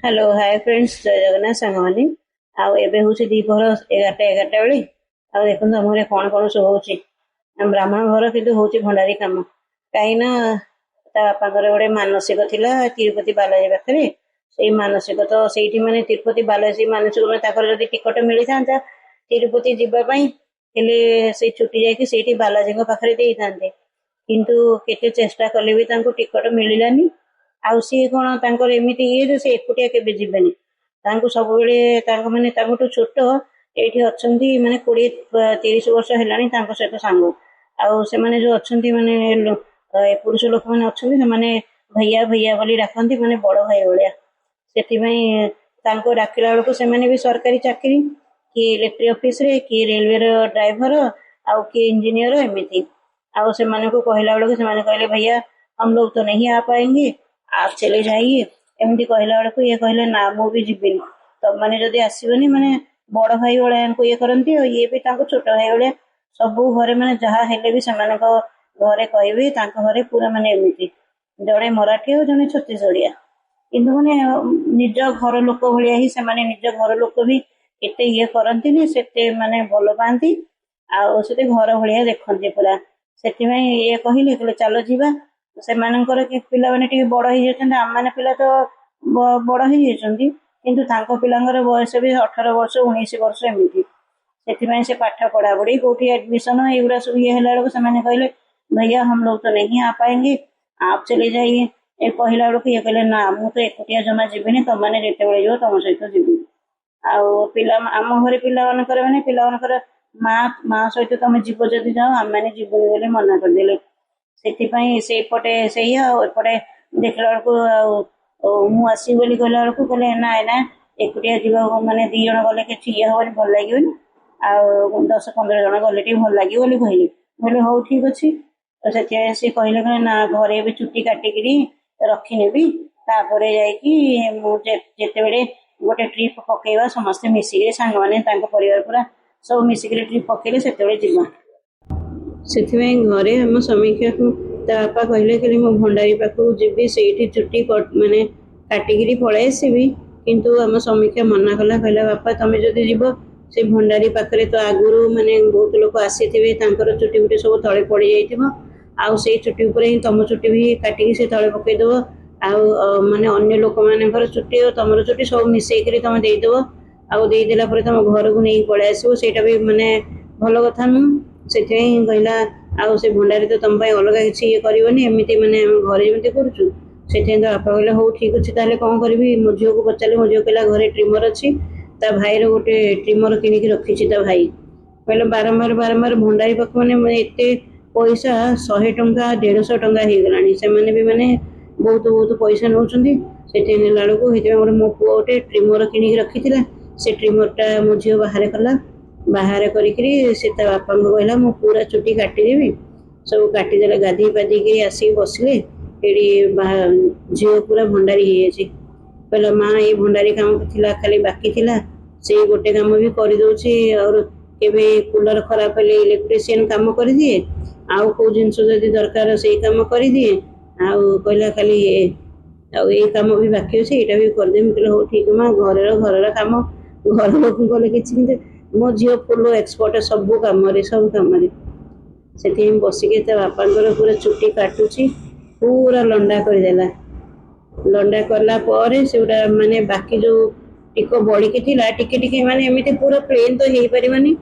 Hello, ହାଏ friends, ଜୟ ଜଗନ୍ନାଥ ସାଙ୍ଗମାନେ। ଆଉ ଏବେ ହେଉଛି ଦ୍ୱିପହର 11ଟା, 11ଟା ବେଳେ। ଆଉ ଦେଖନ୍ତୁ ଆମ ଘରେ କ'ଣ କ'ଣ ସବୁ ହେଉଛି। ଆମ ବ୍ରାହ୍ମଣ ଘର କିନ୍ତୁ ହେଉଛି ଭଣ୍ଡାରୀ କାମ, କାହିଁକିନା ତା ବାପାଙ୍କର ଗୋଟେ ମାନସିକ ଥିଲା ତିରୁପତି ବାଲାଜୀ ପାଖରେ। ସେଇ ମାନସିକ ତ ସେଇଠି ମାନେ ତିରୁପତି ବାଲାଜୀ ମାନସିକ ମାନେ ତାଙ୍କର ଯଦି ଟିକଟ ମିଳିଥାନ୍ତା ତିରୁପତି ଯିବା ପାଇଁ, ହେଲେ ସେଇ ଛୁଟି ଯାଇକି ସେଇଠି ବାଲାଜୀଙ୍କ ପାଖରେ ଦେଇଥାନ୍ତେ। କିନ୍ତୁ କେତେ ଚେଷ୍ଟା କଲେ ବି ତାଙ୍କୁ ଟିକଟ ମିଳିଲାନି। ଆଉ ସିଏ କ'ଣ ତାଙ୍କର ଏମିତି ଇଏ ଯେ ସେ ଏକୁଟିଆ କେବେ ଯିବେନି। ତାଙ୍କୁ ସବୁବେଳେ ତାଙ୍କ ମାନେ ତାଙ୍କଠୁ ଛୋଟ ଏଇଠି ଅଛନ୍ତି, ମାନେ 20-30 ବର୍ଷ ହେଲାଣି ତାଙ୍କ ସହିତ ସାଙ୍ଗ। ଆଉ ସେମାନେ ଯୋଉ ଅଛନ୍ତି, ମାନେ ପୁରୁଷ ଲୋକମାନେ ଅଛନ୍ତି, ସେମାନେ ଭैया ଭैया ବୋଲି ଡାକନ୍ତି, ମାନେ ବଡ ଭାଇ ଭଳିଆ। ସେଥିପାଇଁ ତାଙ୍କୁ ଡାକିଲା ବେଳକୁ ସେମାନେ ବି ସରକାରୀ ଚାକିରି, କିଏ ଇଲେକ୍ଟ୍ରିକ ଅଫିସରେ, କିଏ ରେଲୱେର ଡ୍ରାଇଭର, ଆଉ କିଏ ଇଞ୍ଜିନିୟର, ଏମିତି। ଆଉ ସେମାନଙ୍କୁ କହିଲା ବେଳକୁ ସେମାନେ କହିଲେ, "भैया, हम लोग तो नहीं आ पाएंगे, आप चले जाइए।" ଏମିତି କହିଲା ବେଳକୁ ଇଏ କହିଲେ, "ନା, ମୁଁ ବି ଯିବିନି, ତମମାନେ ଯଦି ଆସିବନି।" ମାନେ ବଡ ଭାଇ ଭଳିଆଙ୍କୁ ଇଏ କରନ୍ତି, ଆଉ ଇଏ ବି ତାଙ୍କୁ ଛୋଟ ଭାଇ ଭଳିଆ। ସବୁ ଘରେ ମାନେ ଯାହା ହେଲେ ବି ସେମାନଙ୍କ ଘରେ କହିବେ, ତାଙ୍କ ଘରେ ପୁରା ମାନେ ଏମିତି। ଜଣେ ମରାଠୀ ଆଉ ଜଣେ ଛତିଶଗଡ଼ିଆ, କିନ୍ତୁ ମାନେ ନିଜ ଘର ଲୋକ ଭଳିଆ ହିଁ ସେମାନେ। ନିଜ ଘର ଲୋକ ବି ଏତେ ଇଏ କରନ୍ତିନି, ସେତେ ମାନେ ଭଲ ପାଆନ୍ତି ଆଉ ସେତେ ଘର ଭଳିଆ ଦେଖନ୍ତି ପୁରା। ସେଥିପାଇଁ ଇଏ କହିଲେ, "ଚାଲ ଯିବା।" ସେମାନଙ୍କର କି ପିଲାମାନେ ଟିକେ ବଡ ହେଇଯାଇଛନ୍ତି। ଆମମାନେ ପିଲା ତ ବଡ ହେଇଯାଇଛନ୍ତି, କିନ୍ତୁ ତାଙ୍କ ପିଲାଙ୍କର ବୟସ ବି 18 ବର୍ଷ, 19 ବର୍ଷ ଏମିତି। ସେଥିପାଇଁ ସେ ପାଠ ପଢାପଢି, କୋଉଠି ଆଡମିସନ, ଏଇଗୁଡା ସବୁ ଇଏ ହେଲା ବେଳକୁ ସେମାନେ କହିଲେ, "भैया, हम लोग तो नहीं आ पाएंगे, आप चले जाइए।" ଏ କହିଲା ବେଳକୁ ଇଏ କହିଲେ, "ନା, ମୁଁ ତ ଏକୁଟିଆ ଜମା ଯିବିନି, ତମମାନେ ଯେତେବେଳେ ଯିବ ତମ ସହିତ ଯିବି।" ଆଉ ପିଲା ଆମ ଘରେ ପିଲାମାନଙ୍କର ମାନେ ପିଲାମାନଙ୍କର ମା ସହିତ ତମେ ଯିବ ଯଦି ଯାଅ, ଆମେମାନେ ଯିବୁନି ବୋଲି ମନା କରିଦେଲେ। ସେଥିପାଇଁ ସେଇପଟେ ସେଇଆ, ଆଉ ଏପଟେ ଦେଖିଲା ବେଳକୁ ଆଉ ମୁଁ ଆସିବି ବୋଲି କହିଲା ବେଳକୁ କହିଲେ, "ନା ନା, ଏକୁଟିଆ ଯିବାକୁ ମାନେ 2 ଜଣ ଗଲେ କିଛି ଇଏ ହବନି, ଭଲ ଲାଗିବନି, ଆଉ 10-15 ଜଣ ଗଲେ ଟିକେ ଭଲ ଲାଗିବ" ବୋଲି କହିଲି। ମୁଁ କହିଲି, "ହଉ, ଠିକ ଅଛି।" ତ ସେଥିପାଇଁ ସେ କହିଲେ, ନା, ଘରେ ଏବେ ଚୁଟି କାଟିକିରି ରଖିନେବି, ତାପରେ ଯାଇକି ମୁଁ ଯେତେବେଳେ ଗୋଟେ ଟ୍ରିପ୍ ପକେଇବା ସମସ୍ତେ ମିଶିକିରି, ସାଙ୍ଗମାନେ, ତାଙ୍କ ପରିବାର ପୁରା ସବୁ ମିଶିକିରି ଟ୍ରିପ୍ ପକେଇଲେ ସେତେବେଳେ ଯିବା। ସେଥିପାଇଁ ଘରେ ଆମ ସମୀକ୍ଷାକୁ ତା ବାପା କହିଲେ, କହିଲେ, "ମୁଁ ଭଣ୍ଡାରୀ ପାଖକୁ ଯିବି, ସେଇଠି ଚୁଟି ମାନେ କାଟିକିରି ପଳେଇ ଆସିବି।" କିନ୍ତୁ ଆମ ସମୀକ୍ଷା ମନା କଲା। କହିଲା, "ବାପା, ତମେ ଯଦି ଯିବ ସେ ଭଣ୍ଡାରୀ ପାଖରେ ତ ଆଗରୁ ମାନେ ବହୁତ ଲୋକ ଆସିଥିବେ, ତାଙ୍କର ଚୁଟି ଫୁଟି ସବୁ ତଳେ ପଡ଼ିଯାଇଥିବ, ଆଉ ସେଇ ଚୁଟି ଉପରେ ହିଁ ତମ ଚୁଟି ବି କାଟିକି ସେ ତଳେ ପକେଇଦବ, ଆଉ ମାନେ ଅନ୍ୟ ଲୋକମାନଙ୍କର ଚୁଟି ଆଉ ତମର ଚୁଟି ସବୁ ମିଶେଇକିରି ତମେ ଦେଇଦବ, ଆଉ ଦେଇଦେଲା ପରେ ତମ ଘରକୁ ନେଇକି ପଳେଇ ଆସିବ, ସେଇଟା ବି ମାନେ ଭଲ କଥା ନୁହଁ।" ସେଥିପାଇଁ କହିଲା, ଆଉ ସେ ଭଣ୍ଡାରୀ ତ ତମ ପାଇଁ ଅଲଗା କିଛି ଇଏ କରିବନି, ଏମିତି ମାନେ ଆମେ ଘରେ ଯେମିତି କରୁଛୁ। ସେଥିପାଇଁ ତ ବାପା କହିଲେ, "ହଉ, ଠିକ ଅଛି, ତାହେଲେ କ'ଣ କରିବି?" ମୋ ଝିଅକୁ ପଚାରିଲେ, ମୋ ଝିଅ କହିଲା, ଘରେ ଟ୍ରିମର ଅଛି, ତା ଭାଇର ଗୋଟେ ଟ୍ରିମର କିଣିକି ରଖିଛି ତା ଭାଇ। କହିଲେ, ବାରମ୍ବାର ବାରମ୍ବାର ଭଣ୍ଡାରୀ ପାଖକୁ ମାନେ ଏତେ ପଇସା, 100 ଟଙ୍କା, 150 ଟଙ୍କା ହେଇଗଲାଣି। ସେମାନେ ବି ମାନେ ବହୁତ ବହୁତ ପଇସା ନେଉଛନ୍ତି। ସେଥିପାଇଁ ନେଲା ବେଳକୁ ହେଇଥିପାଇଁ ଗୋଟେ ମୋ ପୁଅ ଗୋଟେ ଟ୍ରିମର କିଣିକି ରଖିଥିଲା। ସେ ଟ୍ରିମରଟା ମୋ ଝିଅ ବାହାରେ କଲା। ବାହାରେ କରିକିରି ସେ ତା ବାପାଙ୍କୁ କହିଲା, "ମୁଁ ପୁରା ଚୁଟି କାଟିଦେବି।" ସବୁ କାଟିଦେଲେ। ଗାଧେଇ ପାଧେଇକିରି ଆସିକି ବସିଲେ ଏଠି। ଝିଅ ପୁରା ଭଣ୍ଡାରୀ ହେଇଯାଇଛି। କହିଲା, "ମା, ଏଇ ଭଣ୍ଡାରୀ କାମ ଥିଲା, ଖାଲି ବାକି ଥିଲା, ସେଇ ଗୋଟେ କାମ ବି କରିଦଉଛି।" ଆଉ କେବେ କୁଲର ଖରାପ ହେଲେ ଇଲେକ୍ଟ୍ରିସିଆନ କାମ କରିଦିଏ, ଆଉ କୋଉ ଜିନିଷ ଯଦି ଦରକାର ସେଇ କାମ କରିଦିଏ। ଆଉ କହିଲା, ଖାଲି ଆଉ ଏଇ କାମ ବି ବାକି ଅଛି, ଏଇଟା ବି କରିଦେବି। ମୁଁ କହିଲି, "ହଉ, ଠିକ ମା।" ଘରର ଘରର କାମ ଘର ଲୋକଙ୍କୁ କଲେ କିଛି, କିନ୍ତୁ ମୋ ଝିଅ ଫୁଲ ଏକ୍ସପର୍ଟ ସବୁ କାମରେ, ସବୁ କାମରେ। ସେଥିପାଇଁ ବସିକି ତା ବାପାଙ୍କର ପୁରା ଚୁଟି କାଟୁଛି, ପୁରା ଲଣ୍ଡା କରିଦେଲା। ଲଣ୍ଡା କଲା ପରେ ସେଗୁଡ଼ା ମାନେ ବାକି ଯୋଉ ଟିକେ ବଳିକି ଥିଲା, ଟିକେ ଟିକେ, ମାନେ ଏମିତି ପୁରା ପ୍ଲେନ୍ ତ ହେଇପାରିବନି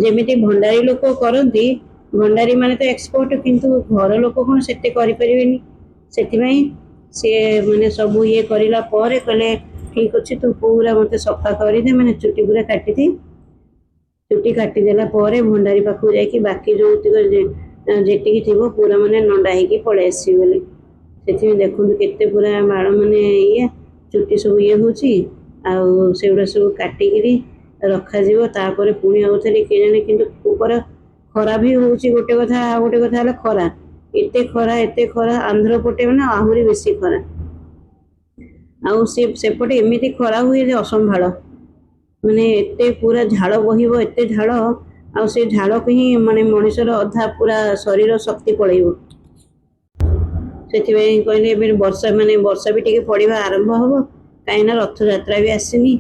ଯେମିତି ଭଣ୍ଡାରୀ ଲୋକ କରନ୍ତି। ଭଣ୍ଡାରୀ ମାନେ ତ ଏକ୍ସପର୍ଟ, କିନ୍ତୁ ଘର ଲୋକ କ'ଣ ସେତେ କରିପାରିବେନି। ସେଥିପାଇଁ ସିଏ ମାନେ ସବୁ ଇଏ କରିଲା ପରେ କହିଲେ, "ଠିକ ଅଛି, ତୁ ପୁରା ମତେ ସଫା କରିଦେ, ମାନେ ଚୁଟି ପୁରା କାଟିଦେ।" ଚୁଟି କାଟିଦେଲା ପରେ ଭଣ୍ଡାରୀ ପାଖକୁ ଯାଇକି ବାକି ଯୋଉତିକ ଯେତିକି ଥିବ ପୁରା ମାନେ ନଣ୍ଡା ହେଇକି ପଳେଇ ଆସିବି ବୋଲି। ସେଥିପାଇଁ ଦେଖନ୍ତୁ କେତେ ପୁରା ବାଳ ମାନେ ଇଏ ଚୁଟି ସବୁ ଇଏ ହଉଛି, ଆଉ ସେଗୁଡ଼ା ସବୁ କାଟିକିରି ରଖାଯିବ। ତାପରେ ପୁଣି ଆଉ ଥରେ କେଜାଣି, କିନ୍ତୁ ଉପରେ ଖରା ବି ହଉଛି ଗୋଟେ କଥା। ଆଉ ଗୋଟେ କଥା ହେଲା ଖରା, ଏତେ ଖରା, ଏତେ ଖରା। ଆନ୍ଧ୍ର ପଟେ ମାନେ ଆହୁରି ବେଶୀ ଖରା। ଆଉ ସେ ସେପଟେ ଏମିତି ଖରା ହୁଏ ଯେ ଅସମ୍ଭାଳ, ମାନେ ଏତେ ପୁରା ଝାଳ ବହିବ, ଏତେ ଝାଳ, ଆଉ ସେ ଝାଳକୁ ହିଁ ମାନେ ମଣିଷର ଅଧା ପୁରା ଶରୀର ଶକ୍ତି ପଳେଇବ। ସେଥିପାଇଁ କହିଲେ, ଏବେ ବର୍ଷା ମାନେ ବର୍ଷା ବି ଟିକେ ପଡ଼ିବା ଆରମ୍ଭ ହବ। କାହିଁକିନା ରଥଯାତ୍ରା ବି ଆସିନି,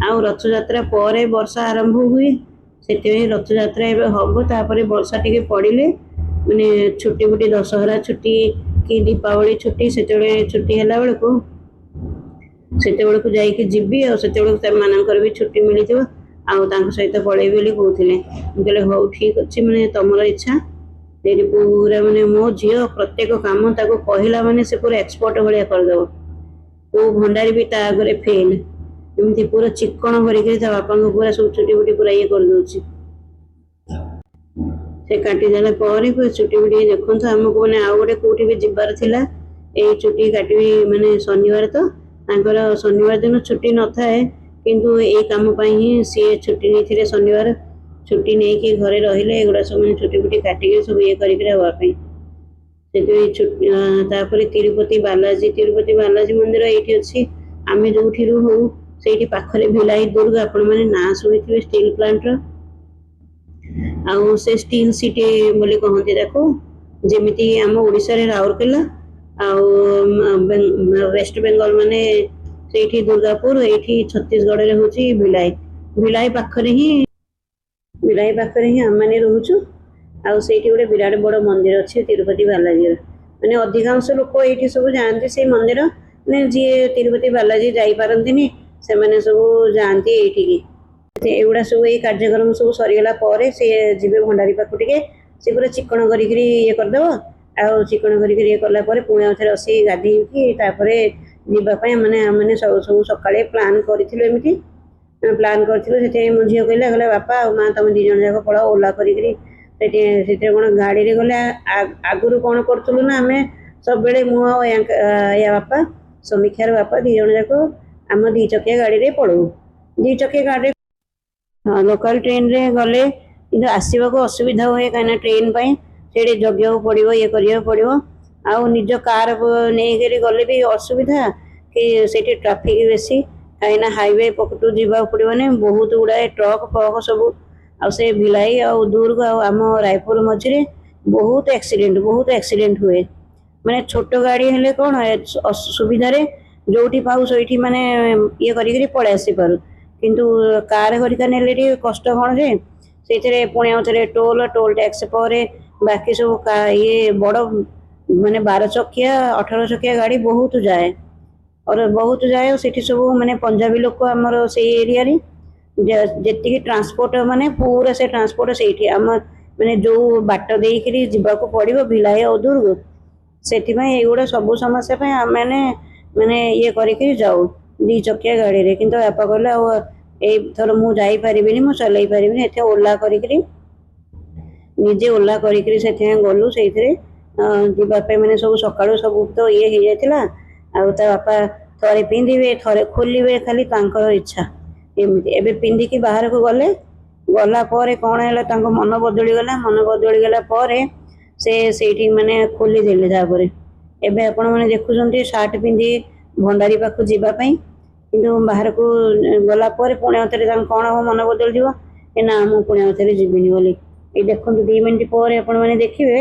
ଆଉ ରଥଯାତ୍ରା ପରେ ବର୍ଷା ଆରମ୍ଭ ହୁଏ। ସେଥିପାଇଁ ରଥଯାତ୍ରା ଏବେ ହବ, ତାପରେ ବର୍ଷା ଟିକେ ପଡ଼ିଲେ ମାନେ ଛୁଟି ଫୁଟି, ଦଶହରା ଛୁଟି କି ଦୀପାବଳି ଛୁଟି, ସେତେବେଳେ ଛୁଟି ହେଲା ବେଳକୁ ସେତେବେଳକୁ ଯାଇକି ଯିବି। ଆଉ ସେତେବେଳକୁ ସେମାନଙ୍କର ବି ଛୁଟି ମିଳିଥିବ, ଆଉ ତାଙ୍କ ସହିତ ପଳେଇବି ବୋଲି କହୁଥିଲେ। ମୁଁ କହିଲି ହଉ ଠିକ୍ ଅଛି, ମାନେ ତମର ଇଚ୍ଛା। ସେଇଠି ପୁରା ମାନେ ମୋ ଝିଅ ପ୍ରତ୍ୟେକ କାମ ତାକୁ କହିଲା ମାନେ ସେ ପୁରା ଏକ୍ସପର୍ଟ ଭଳିଆ କରିଦେବ। କୋଉ ଭଣ୍ଡାରୀ ବି ତା ଆଗରେ ଫେଲ୍। ଏମିତି ପୁରା ଚିକ୍କଣ କରିକି ତା ବାପାଙ୍କୁ ପୁରା ସବୁ ଚୁଟି ଫୁଟି ପୁରା ଇଏ କରିଦଉଛି। ସେ କାଟିଦେଲା ପରେ ପୁରା ଚୁଟି ଫୁଟି ଦେଖନ୍ତୁ। ଆମକୁ ମାନେ ଆଉ ଗୋଟେ କୋଉଠି ବି ଯିବାର ଥିଲା, ଏଇ ଚୁଟି କାଟିବି ମାନେ ଶନିବାର ତ ତାଙ୍କର ଶନିବାର ଦିନ ଛୁଟି ନଥାଏ, କିନ୍ତୁ ଏଇ କାମ ପାଇଁ ହିଁ ସିଏ ଛୁଟି ନେଇଥିଲେ। ଶନିବାର ଛୁଟି ନେଇକି ଘରେ ରହିଲେ ଏଗୁଡ଼ା ସବୁ ମାନେ ଚୁଟି ଫୁଟି କାଟିକି ସବୁ ଇଏ କରିକି ହେବା ପାଇଁ। ସେଥିପାଇଁ ଛୁଟି। ତାପରେ ତିରୁପତି ବାଲାଜୀ, ତିରୁପତି ବାଲାଜୀ ମନ୍ଦିର ଏଇଠି ଅଛି ଆମେ ଯୋଉଠି ରହୁ ସେଇଠି ପାଖରେ, ଭିଲାଇ ଦୁର୍ଗ। ଆପଣମାନେ ନାଁ ଶୁଣିଥିବେ ଷ୍ଟିଲ୍ ପ୍ଲାଣ୍ଟର, ଆଉ ସେ ଷ୍ଟିଲ୍ ସିଟି ବୋଲି କହନ୍ତି ତାକୁ। ଯେମିତି ଆମ ଓଡ଼ିଶାରେ ରାଉରକେଲା ଆଉ ୱେଷ୍ଟ ବେଙ୍ଗଲ ମାନେ ସେଇଠି ଦୁର୍ଗାପୁର, ଏଇଠି ଛତିଶଗଡ଼ରେ ହେଉଛି ଭିଲାଇ। ଭିଲାଇ ପାଖରେ ହିଁ, ଭିଲାଇ ପାଖରେ ହିଁ ଆମେମାନେ ରହୁଛୁ। ଆଉ ସେଇଠି ଗୋଟେ ବିରାଟ ବଡ଼ ମନ୍ଦିର ଅଛି ତିରୁପତି ବାଲାଜୀର। ମାନେ ଅଧିକାଂଶ ଲୋକ ଏଇଠି ସବୁ ଯାଆନ୍ତି ସେଇ ମନ୍ଦିର। ମାନେ ଯିଏ ତିରୁପତି ବାଲାଜୀ ଯାଇପାରନ୍ତିନି, ସେମାନେ ସବୁ ଯାଆନ୍ତି ଏଇଠିକି। ଏଗୁଡ଼ା ସବୁ ଏଇ କାର୍ଯ୍ୟକ୍ରମ ସବୁ ସରିଗଲା ପରେ ସିଏ ଯିବେ ଭଣ୍ଡାରୀ ପାଖକୁ ଟିକେ। ସେ ପୁରା ଚିକ୍କଣ କରିକିରି ଇଏ କରିଦେବ। ଆଉ ଚିକ୍କଣ କରିକିରି ଇଏ କଲା ପରେ ପୁଣି ଆଉ ଥରେ ଆସିକି ଗାଧେଇକି ତାପରେ ଯିବା ପାଇଁ ମାନେ ଆମେ ସବୁ ସବୁ ସକାଳେ ପ୍ଲାନ୍ କରିଥିଲୁ, ଏମିତି ପ୍ଲାନ୍ କରିଥିଲୁ। ସେଥିପାଇଁ ମୋ ଝିଅ କହିଲା, କହିଲା ବାପା ଆଉ ମା ତମେ ଦୁଇ ଜଣ ଯାକ ପଳାଅ ଓଲା କରିକିରି ସେଠି। ସେଥିରେ କ'ଣ ଗାଡ଼ିରେ ଗଲେ, ଆଗରୁ କ'ଣ କରୁଥିଲୁ ନା ଆମେ ସବୁବେଳେ ମୁଁ ଆଉ ୟା ବାପା, ସମୀକ୍ଷାର ବାପା, ଦୁଇ ଜଣ ଯାକ ଆମ ଦୁଇ ଚକିଆ ଗାଡ଼ିରେ ପଳଉ। ଦୁଇ ଚକିଆ ଗାଡ଼ିରେ, ଲୋକାଲ ଟ୍ରେନରେ ଗଲେ କିନ୍ତୁ ଆସିବାକୁ ଅସୁବିଧା ହୁଏ, କାହିଁକିନା ଟ୍ରେନ୍ ପାଇଁ ସେଇଠି ଜଗିବାକୁ ପଡ଼ିବ, ଇଏ କରିବାକୁ ପଡ଼ିବ। ଆଉ ନିଜ କାର୍ ନେଇକରି ଗଲେ ବି ଅସୁବିଧା କି ସେଇଠି ଟ୍ରାଫିକ୍ ବେଶୀ, କାହିଁକିନା ହାଇୱେ ପଟୁ ଯିବାକୁ ପଡ଼ିବନି, ବହୁତ ଗୁଡ଼ାଏ ଟ୍ରକ୍ ଫ୍ରକ୍ ସବୁ। ଆଉ ସେ ଭିଲାଇ ଆଉ ଦୁର୍ଗ ଆଉ ଆମ ରାୟପୁର ମଝିରେ ବହୁତ ଆକ୍ସିଡେଣ୍ଟ, ବହୁତ ଆକ୍ସିଡେଣ୍ଟ ହୁଏ। ମାନେ ଛୋଟ ଗାଡ଼ି ହେଲେ କ'ଣ ସୁବିଧାରେ ଯୋଉଠି ପାଉ ସେଇଠି ମାନେ ଇଏ କରିକିରି ପଳେଇ ଆସିପାରୁ। କିନ୍ତୁ କାର୍ ଘରିକା ନେଲେ ଟିକେ କଷ୍ଟ କ'ଣ ଯେ ସେଇଥିରେ ପୁଣି ଆଉ ଥରେ ଟୋଲ୍, ଟୋଲ୍ ଟ୍ୟାକ୍ସ ପରେ ବାକି ସବୁ ଇଏ ବଡ଼ ମାନେ 12 ଚକିଆ 18 ଚକିଆ ଗାଡ଼ି ବହୁତ ଯାଏ, ବହୁତ ଯାଏ। ଆଉ ସେଠି ସବୁ ମାନେ ପଞ୍ଜାବୀ ଲୋକ ଆମର ସେଇ ଏରିଆରେ, ଯେତିକି ଟ୍ରାନ୍ସପୋର୍ଟ ମାନେ ପୁରା ସେ ଟ୍ରାନ୍ସପୋର୍ଟ ସେଇଠି ଆମ ମାନେ ଯୋଉ ବାଟ ଦେଇକିରି ଯିବାକୁ ପଡ଼ିବ ଭିଲାଇ ଆଉ ଦୁର୍ଗ। ସେଥିପାଇଁ ଏଇଗୁଡ଼ା ସବୁ ସମସ୍ୟା ପାଇଁ ଆମେମାନେ ମାନେ ଇଏ କରିକିରି ଯାଉ ଦୁଇ ଚକିଆ ଗାଡ଼ିରେ। କିନ୍ତୁ ବାପା କହିଲେ ଆଉ ଏଇଥର ମୁଁ ଯାଇପାରିବିନି, ମୁଁ ଚଲେଇ ପାରିବିନି ଏତେ, ଓଲା କରିକିରି ନିଜେ ଓଲା କରିକିରି ସେଥିପାଇଁ ଗଲୁ ସେଇଥିରେ ଯିବା ପାଇଁ। ମାନେ ସବୁ ସକାଳୁ ସବୁ ତ ଇଏ ହେଇଯାଇଥିଲା। ଆଉ ତା ବାପା ଥରେ ପିନ୍ଧିବେ ଥରେ ଖୋଲିବେ, ଖାଲି ତାଙ୍କର ଇଚ୍ଛା ଏମିତି। ଏବେ ପିନ୍ଧିକି ବାହାରକୁ ଗଲେ, ଗଲା ପରେ କ'ଣ ହେଲା, ତାଙ୍କ ମନ ବଦଳିଗଲା। ମନ ବଦଳିଗଲା ପରେ ସେ ସେଇଠି ମାନେ ଖୋଲିଦେଲେ। ତାପରେ ଏବେ ଆପଣମାନେ ଦେଖୁଛନ୍ତି ସାର୍ଟ ପିନ୍ଧି ଭଣ୍ଡାରୀ ପାଖକୁ ଯିବା ପାଇଁ। କିନ୍ତୁ ବାହାରକୁ ଗଲା ପରେ ପୁଣି ଆଉ ଥରେ ତାଙ୍କ କ'ଣ ହବ, ମନ ବଦଳିଯିବ ଏ ନା ମୁଁ ପୁଣି ଆଉ ଥରେ ଯିବିନି ବୋଲି। ଏଇ ଦେଖନ୍ତୁ, 2 ମିନିଟ୍ ପରେ ଆପଣମାନେ ଦେଖିବେ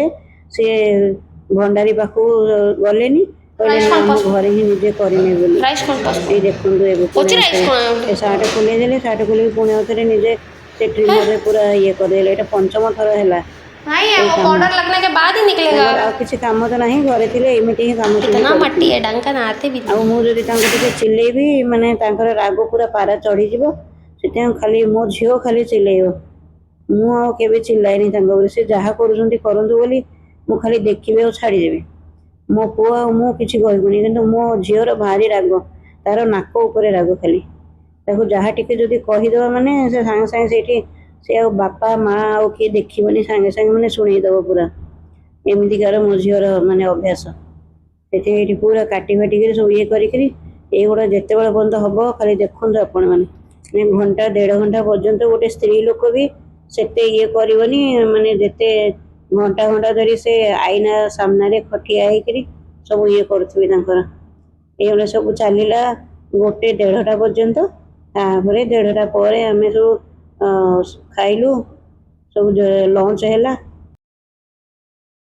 ସେ ଭଣ୍ଡାରୀ ପାଖକୁ ଗଲେନି, କହିଲେ ନା ମୁଁ ଘରେ ହିଁ ନିଜେ କରିନେବି ବୋଲି। ଏଇ ଦେଖନ୍ତୁ, ଏବେ ପୁଣି ସେ ସାର୍ଟ ଖୋଲେଇ ଦେଲେ। ସାର୍ଟ ଖୋଲିକି ପୁଣି ଆଉ ଥରେ ନିଜେ ସେ ଟ୍ରିମରରେ ପୁରା ଇଏ କରିଦେଲେ। ଏଇଟା ପଞ୍ଚମ ଥର ହେଲା। भाई ଏଇ वो କାମ पाउडर लगने के बाद ही निकलेगा। ତାଙ୍କର ଆଉ କିଛି କାମ ତ ନାହିଁ, ଘରେ ଥିଲେ ଏମିତି ହିଁ କାମ ସବୁ इतना मट्टी କରୁଥିବେ। है, ढंग का नहाते भी ଆଉ नहीं। ମୁଁ ଯଦି ତାଙ୍କୁ ଟିକେ ଚିଲେଇବି, ମାନେ ତାଙ୍କର ରାଗ ପୁରା ପାରା ଚଢ଼ିଯିବ। ସେଥିପାଇଁ ଖାଲି ମୋ ଝିଅ ଖାଲି ଚିଲେଇବ, ମୁଁ ଆଉ କେବେ ଚିଲାଇନି ତାଙ୍କ ଉପରେ। ସେ ଯାହା କରୁଛନ୍ତି କରନ୍ତୁ ବୋଲି ମୁଁ ଖାଲି ଦେଖିବି ଆଉ ଛାଡ଼ିଦେବି। ମୋ ପୁଅ ଆଉ ମୁଁ କିଛି କହିବୁନି, କିନ୍ତୁ ମୋ ଝିଅର ଭାରି ରାଗ, ତାର ନାକ ଉପରେ ରାଗ। ଖାଲି ତାକୁ ଯାହା ଟିକେ ଯଦି କହିଦେବା, ମାନେ ସେ ସାଙ୍ଗେ ସାଙ୍ଗେ ସେଇଠି ସେ ଆଉ ବାପା ମା ଆଉ କିଏ ଦେଖିବନି, ସାଙ୍ଗେ ସାଙ୍ଗେ ମାନେ ଶୁଣେଇଦେବ ପୁରା। ଏମିତିକାର ମୋ ଝିଅର ମାନେ ଅଭ୍ୟାସ। ସେଥିପାଇଁ ଏଇଠି ପୁରା କାଟି ଫାଟିକିରି ସବୁ ଇଏ କରିକିରି ଏଇଗୁଡ଼ା ଯେତେବେଳେ ପର୍ଯ୍ୟନ୍ତ ହବ ଖାଲି ଦେଖନ୍ତୁ ଆପଣମାନେ, ମାନେ ଘଣ୍ଟା ଦେଢ଼ ଘଣ୍ଟା ପର୍ଯ୍ୟନ୍ତ ଗୋଟେ ସ୍ତ୍ରୀ ଲୋକ ବି ସେତେ ଇଏ କରିବନି, ମାନେ ଯେତେ ଘଣ୍ଟା ଘଣ୍ଟା ଧରି ସେ ଆଇନା ସାମ୍ନାରେ ଠିଆ ହେଇକିରି ସବୁ ଇଏ କରୁଥିବେ ତାଙ୍କର। ଏଇଭଳିଆ ସବୁ ଚାଲିଲା ଗୋଟେ ଦେଢ଼ଟା ପର୍ଯ୍ୟନ୍ତ। ତାପରେ ଦେଢ଼ଟା ପରେ ଆମେ ସବୁ ଖାଇଲୁ, ସବୁ ଲଞ୍ଚ ହେଲା।